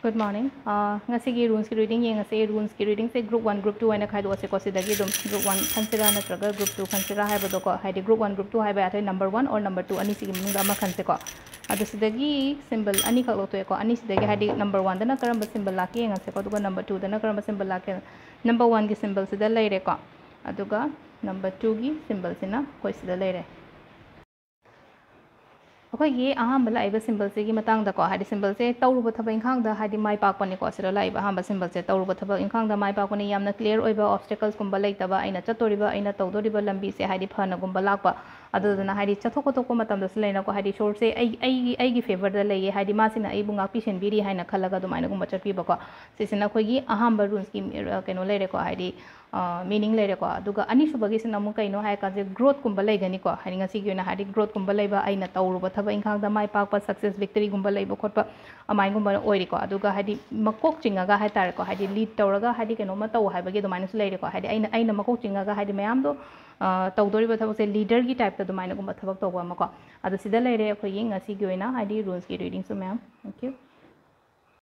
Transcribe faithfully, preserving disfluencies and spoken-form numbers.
Good morning. ꯑꯥ, ꯉꯁꯤꯒꯤ runesꯀꯤ reading ꯌꯦꯡꯉꯁꯦ꯫ Runesꯀꯤ readingꯁꯦ group one, group two ꯍꯥꯏꯅ ꯈꯥꯏꯗꯣꯛꯑꯁꯦꯀꯣ꯫ ꯁꯤꯗꯒꯤ ꯑꯗꯨꯝ group one ꯈꯟꯁꯤꯔꯥ ꯅꯠꯇ꯭ꯔꯒ group two ꯈꯟꯁꯤꯔꯥ ꯍꯥꯏꯕꯗꯣꯀꯣ, ꯍꯥꯏꯗꯤ group one, group two ꯍꯥꯏꯕ ꯌꯥꯗ꯭ꯔꯦ, number one or number two ꯑꯅꯤꯁꯤꯒꯤ ꯃꯅꯨꯡꯗ ꯑꯃ ꯈꯟꯁꯦꯀꯣ꯫ ꯑꯗꯣ ꯁꯤꯗꯒꯤ symbol ꯑꯅꯤꯈꯛ ꯂꯧꯊꯣꯛꯑꯦꯀꯣ꯫ ꯑꯅꯤꯁꯤꯗꯒꯤ ꯍꯥꯏꯗꯤ number oneꯗꯅ ꯀꯔꯝꯕ symbol ꯂꯥꯛꯀꯦ ꯌꯦꯡꯉꯁꯦꯀꯣ, ꯑꯗꯨꯒ number twoꯗꯅ ꯀꯔꯝꯕ symbol ꯂꯥꯛꯀꯦ꯫ Number oneꯒꯤ symbolꯁꯤꯗ ꯂꯩꯔꯦꯀꯣ, ꯑꯗꯨꯒ number twoꯒꯤ symbolꯁꯤꯅ ꯑꯩꯈꯣꯏ ꯁꯤꯗ ꯂꯩꯔꯦ꯫ ꯑꯩꯈꯣꯏꯒꯤ ꯑꯍꯥꯟꯕ ꯂꯥꯛꯏꯕ symbolꯁꯤꯒꯤ ꯃꯇꯥꯡꯗꯀꯣ, ꯍꯥꯏꯗꯤ symbolꯁꯦ ꯇꯧꯔꯨꯕ ꯊꯕꯛ ꯏꯪꯈꯥꯡꯗ ꯍꯥꯏꯗꯤ ꯃꯥꯏ ꯄꯥꯛꯄꯅꯤꯀꯣ꯫ ꯁꯤꯗ ꯂꯥꯛꯏꯕ ꯑꯍꯥꯟꯕ symbolꯁꯦ ꯇꯧꯔꯨꯕ ꯊꯕꯛ ꯏꯪꯈꯥꯡꯗ ꯃꯥꯏ ꯄꯥꯛꯄꯅꯤ, ꯌꯥꯝꯅ clear ꯑꯣꯏꯕ obstaclesꯀꯨꯝꯕ ꯂꯩꯇꯕ, ꯑꯩꯅ ꯆꯠꯇꯣꯔꯤꯕ, ꯑꯩꯅ ꯇꯧꯗꯣꯔꯤꯕ ꯂꯝꯕꯤꯁꯦ ꯍꯥꯏꯗꯤ ꯐꯅꯒꯨꯝꯕ ꯂꯥꯛꯄ꯫ ꯑꯗꯨꯗꯨꯅ ꯍꯥꯏꯗꯤ ꯆꯠꯊꯣꯛ ꯈꯣꯠꯇꯣꯛꯄ ꯃꯇꯝꯗꯁꯨ ꯂꯩꯅꯀꯣ, ꯍꯥꯏꯗꯤ ꯏꯁꯣꯔꯁꯦ ꯑꯩ, ꯑꯩꯒꯤ, ꯑꯩꯒꯤ favourꯗ ꯂꯩꯌꯦ, ꯍꯥꯏꯗꯤ ꯃꯥꯁꯤꯅ ꯑꯩꯕꯨ ꯉꯥꯛꯄꯤ ꯁꯦꯟꯕꯤꯔꯤ ꯍꯥꯏꯅ ꯈꯜꯂꯒ ꯑꯗꯨꯃꯥꯏꯅꯒꯨꯝꯕ ꯆꯠꯄꯤꯕꯀꯣ꯫ ꯁꯤꯁꯤꯅ ꯑꯩꯈꯣꯏꯒꯤ ꯑꯍꯥꯟꯕ runesꯀꯤ, ꯑ, ꯀꯩꯅꯣ ꯂꯩꯔꯦꯀꯣ, ꯍꯥꯏꯗꯤ, ꯑ, meaning ꯂꯩꯔꯦꯀꯣ꯫ ꯑꯗꯨꯒ ꯑꯅꯤꯁꯨꯕꯒꯤꯁꯤꯅ ꯑꯃꯨꯛ ꯀꯩꯅꯣ ꯍꯥꯏꯔ ꯀꯥꯟꯁꯦ, growthꯀꯨꯝꯕ ꯂꯩꯒꯅꯤꯀꯣ꯫ ꯍꯥꯏꯗꯤ ꯉꯁꯤꯒꯤ ꯑꯣꯏꯅ ꯍꯥꯏꯗꯤ growthꯀꯨꯝꯕ ꯂꯩꯕ, ꯑꯩꯅ ꯇꯧꯔꯨꯕ ꯊꯕꯛ ꯏꯪꯈꯥꯡꯗ ꯃꯥꯏ ꯄꯥꯛꯄ, success, victoryꯒꯨꯝꯕ ꯂꯩꯕ ꯈꯣꯠꯄ ꯑꯗꯨꯃꯥꯏꯅꯒꯨꯝꯕ ꯑꯣꯏꯔꯦꯀꯣ꯫ ꯑꯗꯨꯒ ꯍꯥꯏꯗꯤ ꯃꯀꯣꯛ ꯆꯤꯡꯉꯒ ꯍꯥꯏꯇꯥꯔꯦꯀꯣ, ꯍꯥꯏꯗꯤ lead ꯇꯧꯔꯒ ꯍꯥꯏꯗꯤ ꯀꯩꯅꯣꯝꯃ ꯇꯧ ꯍꯥꯏꯕꯒꯤ ꯑꯗꯨꯃꯥꯏꯅꯁꯨ ꯂꯩꯔꯦꯀꯣ꯫ ꯍꯥꯏꯗꯤ ꯑꯩꯅ, ꯑꯩꯅ ꯃꯀꯣꯛ ꯆꯤꯡꯉꯒ ꯍꯥꯏꯗꯤ ꯃꯌꯥꯝꯗꯣ, ꯑ, ꯇꯧꯗꯣꯔꯤꯕ ꯊꯕꯛꯁꯦ leaderꯒꯤ typeꯇ ꯑꯗꯨꯃꯥꯏꯅꯒꯨꯝꯕ ꯊꯕꯛ ꯇꯧꯕ ꯑꯃꯀꯣ꯫ ꯑꯗꯣ ꯁꯤꯗ ꯂꯩꯔꯦ ꯑꯩꯈꯣꯏꯒꯤ ꯉꯁꯤꯒꯤ ꯑꯣꯏꯅ ꯍꯥꯏꯗꯤ runesꯀꯤ readingꯁꯨ ꯃꯌꯥꯝ꯫ Thank you.